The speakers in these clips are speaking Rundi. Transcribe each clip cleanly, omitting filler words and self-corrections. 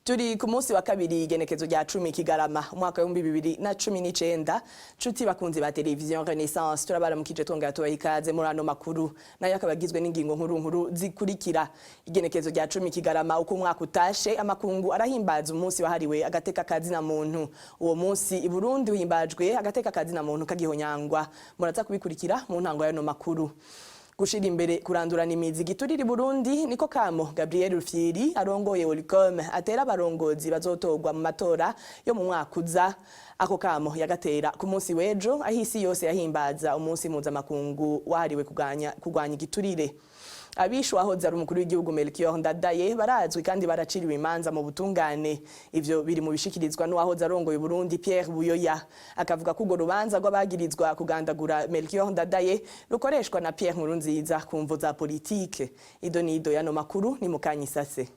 Turi ku munsi wa kabiri, igenekezo rya 10 Kigarama, umwaka w'2019. Nshuti bakunzi ba Television Renaissance, turabaramukije, twongera tubaha ikaze muri ano makuru, nayo akaba agizwe n'ingingo nkuru nkuru zikurikira. Igenekezo rya 10 Kigarama, uko umwaka utashe, amakungu arahimbaza umunsi wahariwe agateka kazina muntu. Uwo munsi i Burundi uhimbajwe agateka kazina muntu kagihonyangwa. Muraza kubikurikira mu ntango y'ano makuru. Gushira imbere kurandurana imizi giturira i Burundi, niko kamo Gabriel Rufyiri arongoye Olucome atera abarongozi bazotorwa mu matora yo mu mwaka uza. Ako kamo yagatera ku munsi w'ejo, aho isi yose yahimbaza umunsi mpuzamakungu wahariwe kugwanya igiturire. Abishe uwahoze ari umukuru w'igihugu Melchior Ndadaye barazwi kandi baraciriwe imanza mu butungane. Ivyo biri mu bishikirizwa n'uwahoze arongoye Burundi Pierre Buyoya, akavuga ko urwo rubanza rw'abagirizwa kugandagura Melchior Ndadaye rukoreshwa na Pierre Nkurunziza ku mvo za politike. Ido nido yano makuru ni mukanyisase.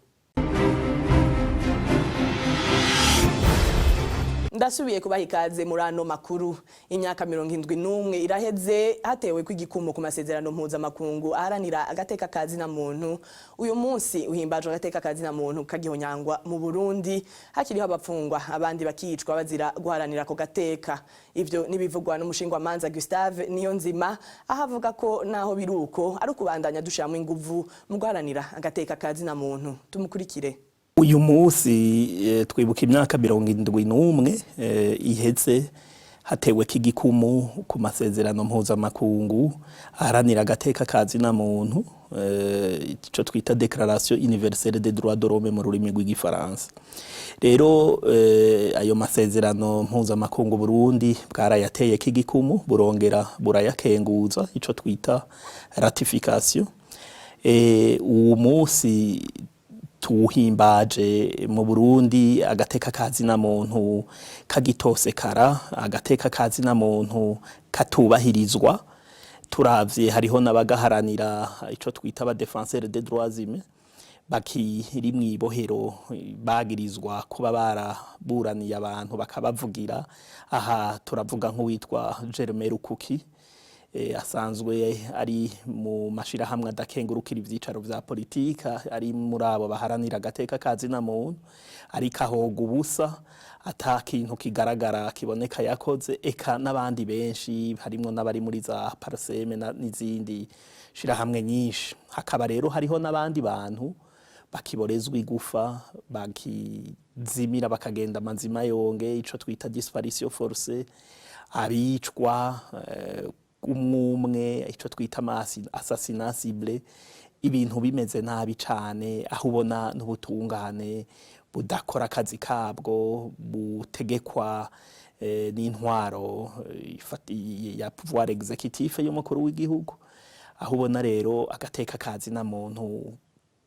Ndasubiye kubaha ikaze muri ano makuru. Imyaka 71 iraheze hatewe kw'igikumu ku masezerano mpuzamakungu aharanira agateka kazina muntu. Uyu munsi uhimbajwe agateka kazina muntu kagihonyangwa mu Burundi, hakiriho abapfungwa, abandi bakicwa bazira guharanira ako gateka. Ivyo nibivugwa n'umushingwamanza Gustave Niyonzima, aho avuga ko naho biruko ari ukubandanya dushiramo inguvu mu guharanira agateka kazina muntu. Tumukurikire. Uyu munsi twibuka imyaka 71 iheze hatewe k'igikumu ku masezerano mpuzamakungu aharanira agateka kazina muntu, ico twita Déclaration universelle des droits de l'homme mu rurimi rw'igifaransa. Rero ayo masezerano mpuzamakungu Burundi bwarayateye k'igikumu, burongera burayakenguza, ico twita ratification. Uwo munsi tuwuhimbaje mu Burundi agateka kazina muntu kagitosekara, agateka kazina muntu katubahirizwa. Turavye, hariho n'abagaharanira, ico twita aba défenseurs des droits humains, bakiri mw'ibohero bagirizwa kuba baraburaniye abantu bakabavugira. Aha turavuga nk'uwitwa Germain Rukuki, asanzwe ari mu mashirahamwe adakengurukira ivyicaro vya politika, ari muri abo baharanira agateka kazina muntu, ariko ahoga ubusa ata kintu kigaragara kiboneka yakoze. Eka n'abandi benshi, harimwo n'abari muri za PARCEM n'izindi shirahamwe nyinshi. Hakaba rero hariho n'abandi bantu bakiborezwa igufa, bakizimira, bakagenda amazima yonge, ico twita disparition forcée, abicwa umwumwe, ico twita assassinat ciblé. Ibintu bimeze nabi cane, aho ubona n'ubutungane budakora akazi kabwo, butegekwa n'intwaro ya pouvoir exécutif y'umukuru w'igihugu, aho ubona rero agateka kazina muntu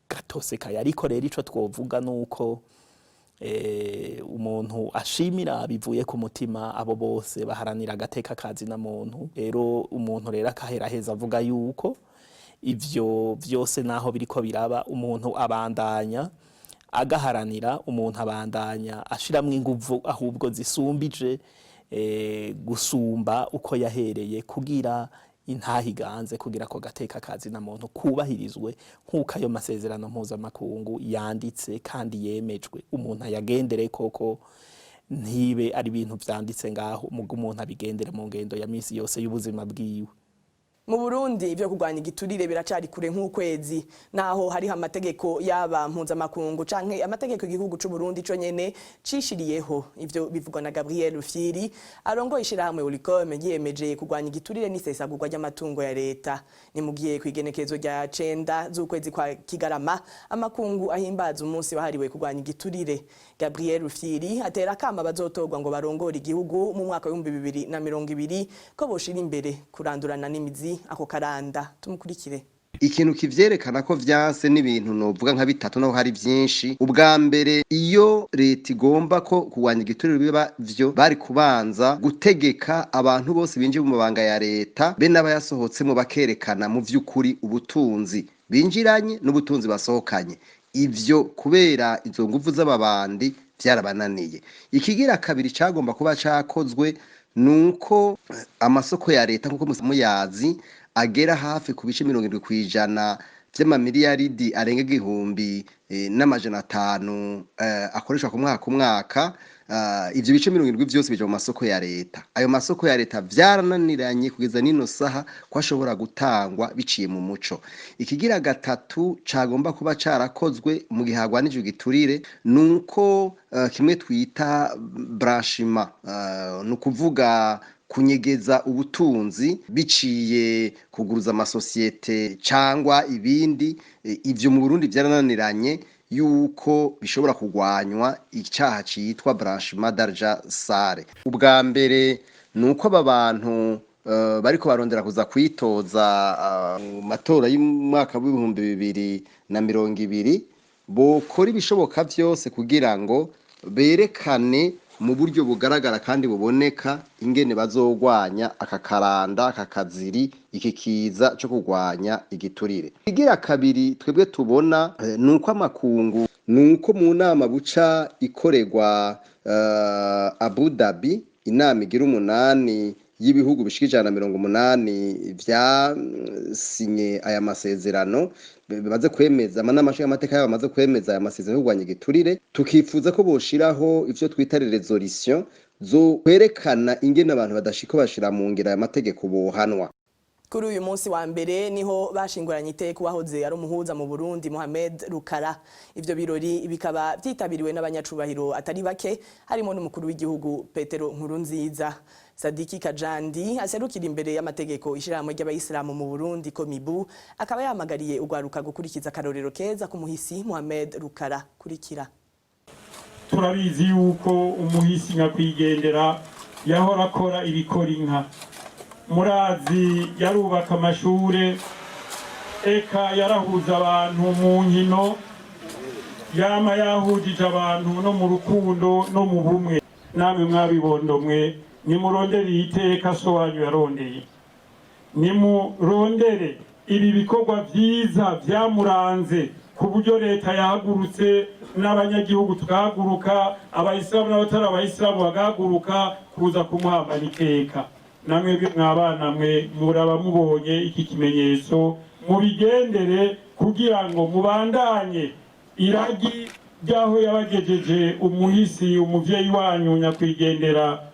gatosekaye. Ariko rero ico twovuga nuko umuntu ashimira bivuye ku mutima abo bose baharanira agateka kazina muntu. Rero umuntu rero akaheraheza avuga yuko ivyo vyose naho biriko biraba, umuntu abandanya agaharanira, umuntu abandanya ashiramwo inguvu ahubwo zisumbije gusumba uko yahereye, kugira intahiganze, kugira ko gateka kazina muntu kubahirizwe nk'uko ayo masezerano mpuzamakungu yanditse kandi yemejwe, umuntu ayagendere koko, ntibe ari ibintu vyanditse ngaho, muga umuntu abigendere mu ngendo ya misi yose y'ubuzima bwiwe. Mu Burundi ivyo kurwanya igiturire biracari kure nk'ukwezi, naho hariho amategeko yaba mpuzamakungu canke amategeko igihugu c'u Burundi co nyene cishiriyeho. Ivyo bivugwa na Gabriel Rufyiri arongoye ishirahamwe Olucome ryiyemeje kurwanya igiturire n'isesagurwa ry'amatungo ya leta. Ni mu gihe kw'igenekerezo rya 9 z'ukwezi kwa Kigarama amakungu ahimbaza umunsi wahariwe kurwanya igiturire. Gabriel Rufyiri atera akama abazotorwa ngo barongore igihugu mu mwaka w'2020 ko boshira imbere kurandurana n'imizi ako karanda. Tumukurikire. Ikintu kivyerekana ko vyanse n'ibintu novuga nka bitatu, naho hari vyinshi. Ubwa mbere, iyo leta igomba ko kurwanya igiturire biba vyo, bari kubanza gutegeka abantu bose binjiye mu mabanga ya leta be n'abayasohotsemo bakerekana mu vy'ukuri ubutunzi binjiranye n'ubutunzi basohokanye. Ivyo kubera izo nguvu z'ababandi vyarabananiye. Ikigira kabiri cagomba kuba cakozwe nuko amasoko ya leta, nkuko muyazi, agera hafi ku bice 70% vy'amamiliyaridi arenga 1500 akoreshwa ku mwaka ku mwaka, ivyo bice 70 vyose bija mu masoko ya leta. Ayo masoko ya leta vyarananiranye kugeza nino saha ko ashobora gutangwa biciye mu muco. Ikigira gatatu cagomba kuba carakozwe mu gihe hagwanijwe igiturire nuko kimwe twita blanchiment, ni ukuvuga kunyegeza ubutunzi biciye kuguruza amasosiyete cangwa ibindi. Ivyo mu Burundi vyarananiranye yuko bishobora kugwanywa icaha citwa blanchiment d'argent sale. Ubwa mbere nuko aba bantu bariko barondera kuza kwitoza mu matora y'umwaka w'2020 bokora ibishoboka vyose kugira ngo berekane mu buryo bugaragara kandi buboneka ingene bazogwanya aka karanda, aka kaziri, iki kiza co kugwanya igiturire. Igira kabiri twebwe tubona nuko amakungu, nuko mu nama buca ikorerwa Abu Dhabi, inama igira umunani y'ibihugu bishika 180 vyasinye aya masezerano, bimaze kwemeza, amanama nshingamateka yabo amaze kwemeza aya masezerano yo kurwanya igiturire, tukifuza ko boshiraho ivyo twita résolution zo kwerekana ingene abantu badashika bashira mu ngiro aya mategeko bohanwa. Kuri uyu munsi wa mbere niho bashinguranye iteka uwahoze ari umuhuza mu Burundi Mohamed Rukara. Ivyo birori bikaba vyitabiriwe n'abanyacubahiro atari bake, harimo n'umukuru w'igihugu Petero Nkurunziza. Sadiki Kajandi aserukira imbere y'amategeko ishirahamwe ry'abayisilamu mu Burundi Komibu akaba yahamagariye ugwaruka gukurikiza akarorero keza k'umuhisi Mohamed Rukara. Kurikira. Turabizi yuko umuhisi nyakwigendera yahora akora ibikora inka. Murazi yarubaka amashure, eka yarahuza abantu mu nkino, yama yahujije abantu no mu rukundo no mu bumwe. Namwe mwabibondo mwe, nimurondere iteka so wanyu yarondeye, nimurondere ibi bikorwa vyiza vyamuranze, ku buryo leta yahagurutse n'abanyagihugu tugahaguruka, abayisilamu n'abatari abayisilamu bagahaguruka kuza kumuhambana iteka. Namwebwe mwabana mwe, muraba mubonye iki kimenyetso, mubigendere kugira ngo mubandanye iragi ry'aho yabagejeje umuhisi, umuvyeyi wanyu nyakwigendera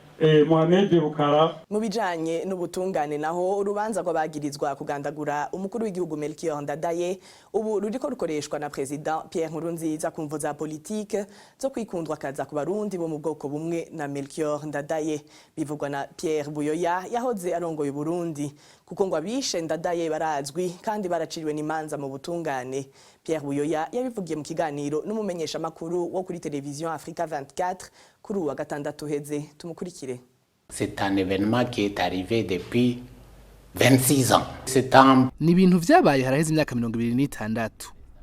Mohamed Rukara. Mu bijanye n'ubutungane naho, urubanza rw'abagirizwa kugandagura umukuru w'igihugu Melchior Ndadaye ubu ruriko rukoreshwa na President Pierre Nkurunziza ku mvo za politike zo kwikundwa kaza ku Barundi bo mu bwoko bumwe na Melchior Ndadaye. Bivugwa na Pierre Buyoya yahoze arongoye Burundi, kuko ngo abishe Ndadaye barazwi kandi baraciriwe n'imanza mu butungane. Pierre Buyoya yabivugiye mu kiganiro n'umumenyesha makuru wo kuri television Africa 24 kuri uwa gatandatu uheze. Tumukurikire. C'est un événement qui est arrivé depuis 26 ans. C'est un Ni ibintu vyabaye haraheze imyaka 26.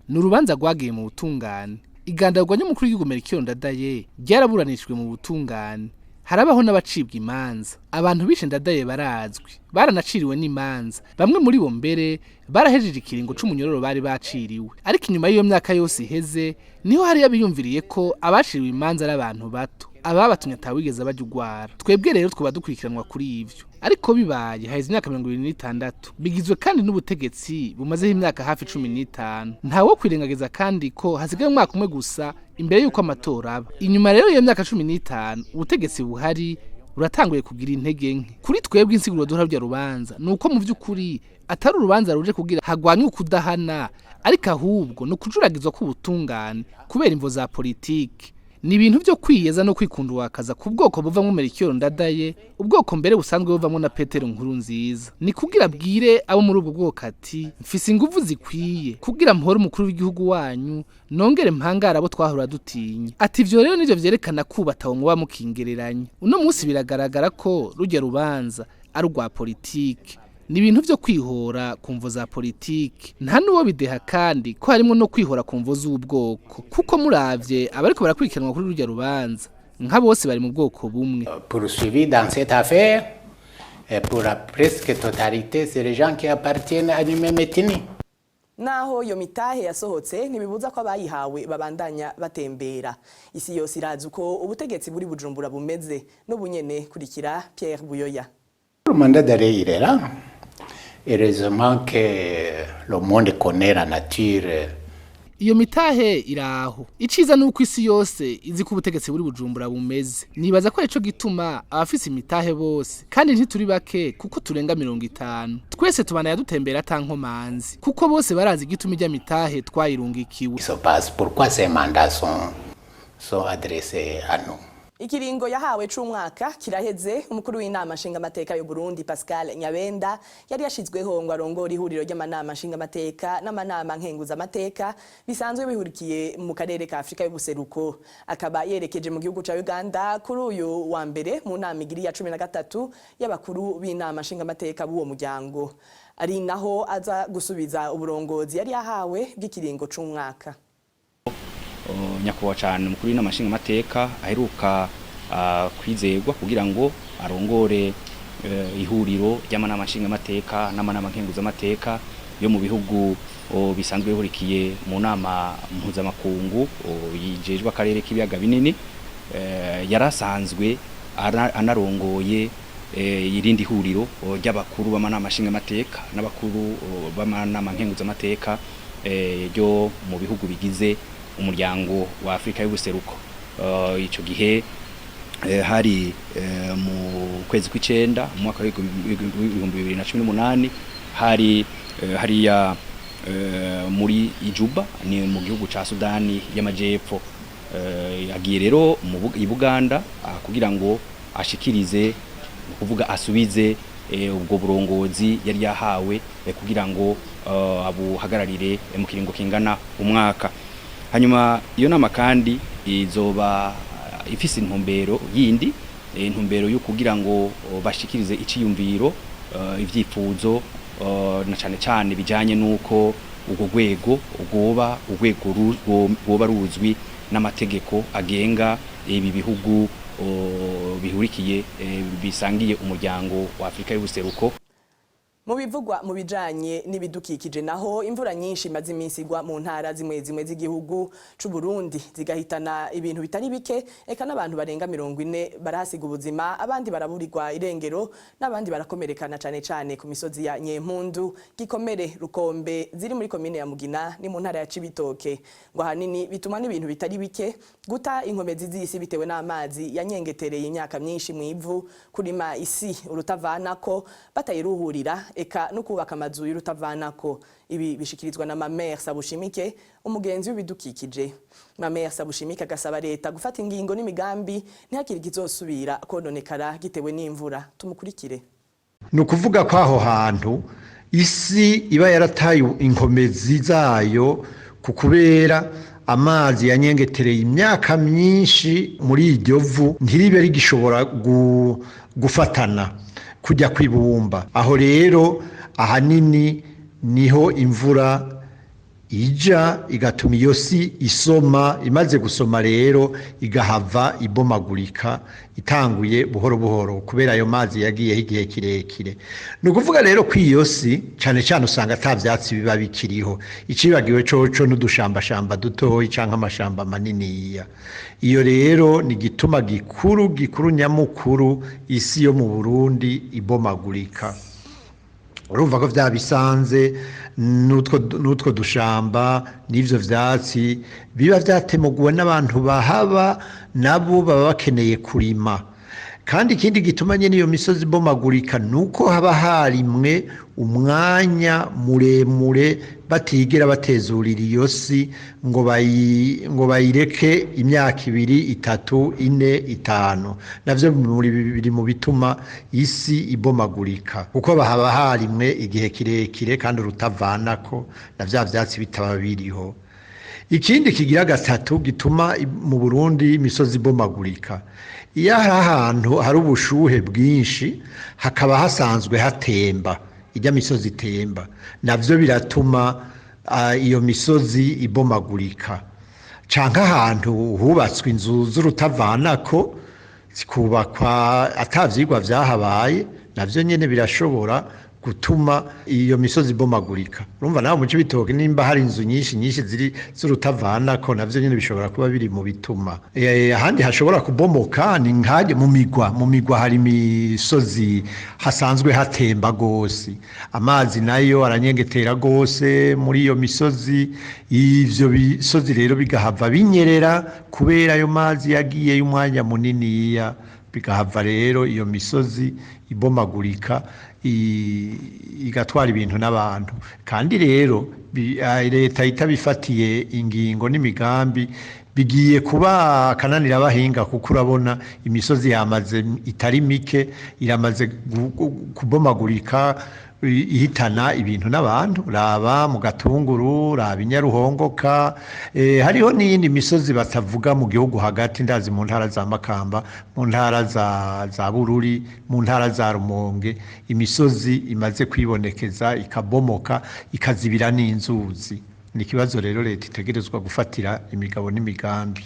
Ni urubanza rwagiye mu butungane. Igandagurwa ry'umukuru w'igihugu Melchior Ndadaye ryaraburanishijwe mu butungane, harabaho n'abacibwa imanza. Abantu bishe Ndadaye barazwi, baranaciriwe n'imanza. Bamwe muri bo mbere barahejeje ikiringo c'umunyororo bari baciriwe. Ariko inyuma y'iyo myaka yose iheze, niho hari abiyumviriye ko abaciriwe imanza ari abantu bato, ababatumye atawigeze bajya ugwara. Twebwe rero twaba dukurikiranwa kuri ivyo, ariko bibaye haheze imyaka 26, bigizwe kandi n'ubutegetsi bumazeho imyaka hafi 15. Ntawo kwirengagiza kandi ko hasigaye umwaka umwe gusa imbere y'uko amatora aba. Inyuma rero iyo myaka 15, ubutegetsi buhari buratanguye kugira intege nke. Kuri twebwe, insiguro duha rya rubanza ni uko mu by'ukuri atari urubanza ruje kugira hagwanywe ukudahana, ariko ahubwo ni ukujuragizwa k'ubutungane kubera imvo za politiki. Ni ibintu byo kwiyeza no kwikunda wakaza ku bwoko buvamwo Melchior Ndadaye, ubwoko mbere busanzwe buvamwo na Petero Nkurunziza. Ni kugira abwire abo muri ubwo bwoko ati: "Mfise inguvu zikwiye kugira mpore umukuru w'igihugu wanyu, nongere mpangara abo twahora dutinya." Ati ivyo rero nivyo vyerekana kubatawo muba mukingereranya. Uno munsi biragaragara ko rujya rubanza ari urwa politike, ni ibintu vyo kwihora ku mvo za politiki. Nta n'uwo bideha kandi ko harimo no kwihora ku mvo z'ubwoko, kuko muravye abariko barakurikiranwa kuri rurya rubanza, nka bose bari mu bwoko bumwe. Poursuivis dans cette affaire, et pour la presque totalité, c'est les gens qui appartiennent à une même ethnie. Naho iyo mitahe yasohotse, ntibibuza ko abayihawe babandanya batembera. Isi yose irazi uko ubutegetsi buri Bujumbura bumeze n'ubunyene. Kurikira Pierre Buyoya. Le mandat d'arrêt, il est là. Heureusement que le monde connaît la nature. Iyo mitahe iraho. Iciza nuko isi yose izi ko ubutegetsi buri Bujumbura bumeze. Nibaza ko arico gituma abafise imitahe bose, kandi ntituri bake kuko turenga 50, twese tubana dutembera atankomanzi, kuko bose barazi igituma ijya mitahe twayirungikiwe. Il se passe, pourquoi ces mandats sont adressés à nous. Ikiringo yahawe c'umwaka kiraheze. Umukuru w'inama nshingamateka y'u Burundi, Pascal Nyabenda, yari yashizweho ngo arongore ihuriro ry'amanama nshingamateka n'amanama nkenguzamateka bisanzwe bihurikiye mu karere ka Afrika y'ubuseruko, akaba yerekeje mu gihugu ca Uganda kuri uyu wa mbere mu nama igiri ya 13 y'abakuru b'inama nshingamateka b'uwo muryango, ari naho aza gusubiza uburongozi yari yahawe bw'ikiringo c'umwaka. Nyakubahwa cyane umukuru w'inama nshingamateka aheruka kwizerwa kugira ngo arongore ihuriro ry'amanama nshingamateka n'amanama nkenguzamateka yo mu bihugu bisanzwe bihurikiye mu nama mpuzamakungu yijejwe akarere k'ibiyaga binini, yarasanzwe anarongoye irindi huriro ry'abakuru b'amanama nshingamateka n'abakuru b'amanama nkenguzamateka ryo mu bihugu bigize umuryango wa Afrika y'ubuseruko. Ico gihe hari mu kwezi kw'icenda mu mwaka w'2018, hari hariya muri Ijuba, ni mu gihugu ca Sudani y'Amajepfo. Agiye rero mu i Buganda kugira ngo ashikirize, ni ukuvuga asubize ubwo burongozi yari yahawe kugira ngo abuhagararire mu kiringo kingana umwaka. Hanyuma iyo nama kandi izoba ifise intumbero yindi, intumbero yo kugira ngo bashikirize iciyumviro, ivyifuzo, na cane cane bijanye nuko urwo rwego rwoba urwego rwoba ruzwi n'amategeko agenga ibi bihugu bihurikiye, bisangiye umuryango wa Afrika y'ubuseruko. Mu bivugwa mu bijanye n'ibidukikije naho, imvura nyinshi imaze iminsi igwa mu ntara zimwe zimwe z'igihugu c'u Burundi zigahitana ibintu bitari bike, eka n'abantu barenga 40 barahasiga ubuzima, abandi baraburirwa irengero, n'abandi barakomerekana, cane cane ku misozi ya Nyempundu, Gikomere, Rukombe ziri muri komine ya Mugina ni mu ntara ya Cibitoke. Ngo ahanini bituma n'ibintu bitari bike: guta inkomezi z'isi bitewe n'amazi yanyengetereye imyaka myinshi mu ivu, kurima isi urutavanako batayiruhurira, eka no kubaka amazu y'urutavanako. Ibi bishikirizwa na Mamere Sabushimike, umugenzi w'ibidukikije. Mamere Sabushimike agasaba leta gufata ingingo n'imigambi ntihakiri kizosubira kononekara gitewe n'imvura. Tumukurikire. Ni ukuvuga ko aho hantu isi iba yarataye inkomezi zayo ku kubera amazi yanyengetereye imyaka myinshi muri iryo vu, ntiribe rigishobora gufatana kujya kwibumba. Aho rero ahanini niho imvura ija igatuma iyo si isoma. Imaze gusoma rero igahava ibomagurika, itanguye buhoro buhoro kubera ayo mazi yagiyeho igihe kirekire. Ni ukuvuga rero ko iyo si cyane cyane usanga ata vyatsi biba bikiriho, icibagiwe coco n'udushambashamba dutoyi canke amashamba maniniya. Iyo rero ni igituma gikuru gikuru nyamukuru isi yo mu Burundi ibomagurika. Urumva ko vyabisanze n'utwo dushamba n'ivyo vyatsi biba vyatemuguwe n'abantu bahaba, nabo baba bakeneye kurima. Kandi ikindi gituma nyene iyo misozi ibomagurika nuko haba harimwe umwanya muremure batigera batezurira iyo si ngo bayireke imyaka 2, 3, 4, 5. Navyo biri mu bituma isi ibomagurika, kuko haba harimwe igihe kirekire kandi urutavanako na vya vyatsi bitaba biriho. Ikindi kigira gatatu gituma mu Burundi imisozi ibomagurika, iyo hari ahantu hari ubushuhe bwinshi hakaba hasanzwe hatemba, ijya misozi itemba, navyo biratuma iyo misozi ibomagurika. Canke ahantu hubatswe inzu z'urutavanako zikubakwa ata vyigwa vyahabaye, navyo nyene birashobora gutuma iyo misozi ibomagurika. Urumva nawe mu Cibitoke, nimba hari inzu nyinshi nyinshi ziri z'urutavanako, navyo nyene bishobora kuba biri mu bituma. Ahandi hashobora kubomoka ni nkajye mu migwa. Mu migwa hari imisozi hasanzwe hatemba gose, amazi nayo aranyengetera gose muri iyo misozi. Ivyo bisozi rero bigahava binyerera kubera ayo mazi yagiye y'umwanya muniniya, bigahava rero iyo misozi ibomagurika, igatwara ibintu n'abantu. Kandi rero leta itabifatiye ingingo n'imigambi, bigiye kuba akananira abahinga, kuko urabona imisozi yamaze itari mike iramaze kubomagurika, ihitana ibintu n'abantu. Raba mu Gatunguru, raba Inyaruhongoka, hariho n'iyindi misozi batavuga mu gihugu hagati, ndazi mu ntara za Makamba, mu ntara za Bururi, mu ntara za Rumonge, imisozi imaze kwibonekeza ikabomoka, ikazibira n'inzuzi. Ni ikibazo rero leta itegerezwa gufatira imigabo n'imigambi.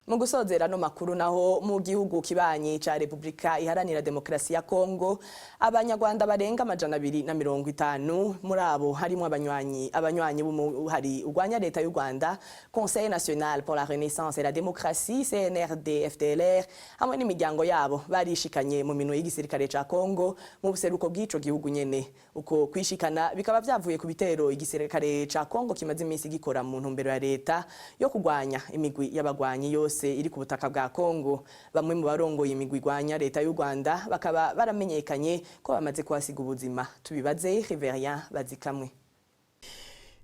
Mu gusozera no makuru naho, mu gihugu kibanyi ca Republika Iharanira Demokrasi ya Kongo, Abanyarwanda barenga 250, muri abo harimo abanywanyi b'umuhari urwanya leta y'u Rwanda, Conseil National pour la Renaissance et la Démocratie, CNRD FDLR, hamwe n'imiryango yabo, barishikanye mu minwe y'igisirikare ca Kongo mu buseruko bw'ico gihugu nyene. Uko kwishikana bikaba vyavuye ku bitero igisirikare ca Kongo kimaze iminsi gikora mu ntumbero ya leta yo kugwanya imigwi y'abagwanyi yose iri ku butaka bwa Kongo. Bamwe mu barongoye imigwi igwanya leta y'u Rwanda bakaba baramenyekanye ko bamaze kuhasiga ubuzima. Tubibaze Riverien Bazikamwe.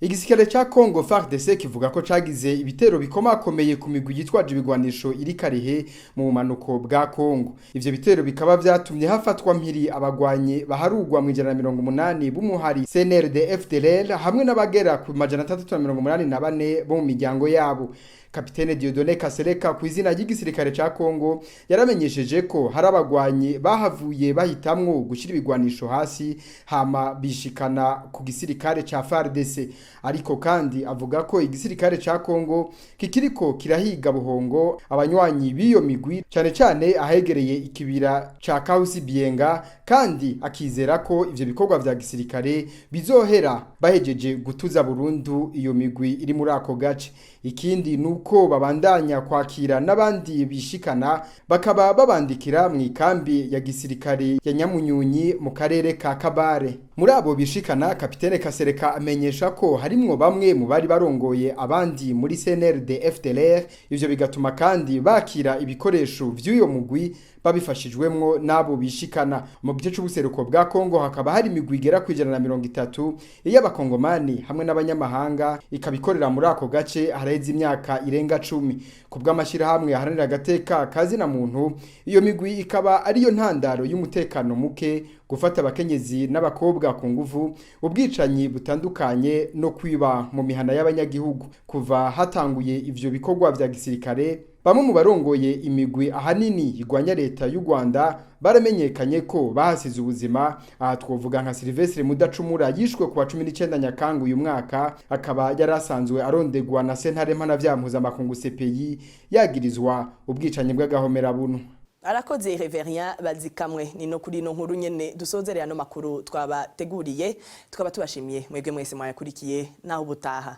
Igisirikare ca Congo FARDC kivuga ko cagize ibitero bikomakomeye ku migwi yitwaje ibigwanisho iri Kalehe mu bumanuko bwa Congo. Ivyo bitero bikaba vyatumye hafatwa mpiri abagwanyi baharugwa mu 180 b'umuhari CNRD FDLR hamwe n'abagera ku 684 bo mu miryango yabo. Kapitene Dieudonné Kasereka, ku izina ry'igisirikare ca Congo, yaramenyesheje ko hari abagwanyi bahavuye bahitamwo gushira ibigwanisho hasi, hama bishikana ku gisirikare ca FARDC. Ariko kandi avuga ko igisirikare ca Congo kikiriko kirahiga buhongo abanywanyi b'iyo migwi, cane cane ahegereye ikibira ca Kausi Bienga, kandi akizera ko ivyo bikorwa vya gisirikare bizohera bahejeje gutuza burundu iyo migwi iri muri ako gace. Ikindi nuko babandanya kwakira n'abandi bishikana, bakaba babandikira mu ikambi ya gisirikare ya Nyamunyunyi mu karere ka Kabare. Muri abo bishikana, Kapitene Kasereka amenyesha ko harimwo bamwe mu bari barongoye abandi muri CNRD FDLR. Ivyo bigatuma kandi bakira ibikoresho vy'uyo mugwi babifashijwemwo n'abo bishikana. Mu gice c'ubuseruko bwa Kongo hakaba hari imigwi igera ku 130 iy'Abakongomani hamwe n'abanyamahanga, ikaba ikorera muri ako gace haraheze imyaka irenga 10. Ku bw'amashirahamwe aharanira agateka kazina muntu, iyo migwi ikaba ariyo ntandaro y'umutekano muke, gufata abakenyezi n'abakobwa ku nguvu, ubwicanyi butandukanye no kwiba mu mihana y'abanyagihugu. Kuva hatanguye ivyo bikorwa vya gisirikare, bamwe mu barongoye imigwi ahanini igwanya leta y'u Rwanda baramenyekanye ko bahasize ubuzima. Aha twovuga nka Sylvestre Mudacumura, yishwe ku wa 19 Nyakanga uyu mwaka, akaba yari asanzwe arondegwa na sentare mpanavyaha mpuzamakungu CPI, yagirizwa ubwicanyi bw'agahomerabuntu. Arakoze Reverien Bazikamwe. Ni no kuri ino nkuru nyene dusozerera no makuru twabateguriye, tukaba tubashimiye mwebwe mwese mwayakurikiye. Naho ubutaha.